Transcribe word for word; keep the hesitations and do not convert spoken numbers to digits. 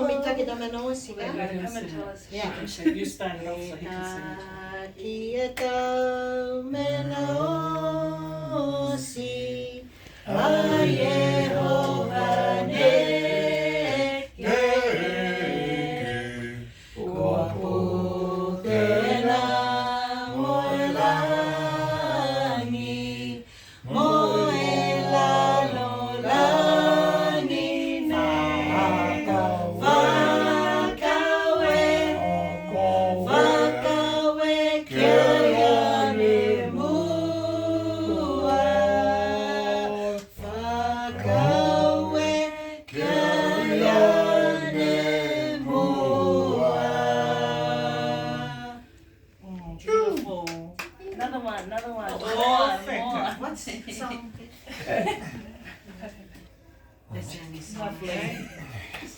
Mitaki e tau mena oti, ka? Let him tell us. Yeah. You should, you start it off so he can sing it. Mitaki e tau mena oti, a Iehova.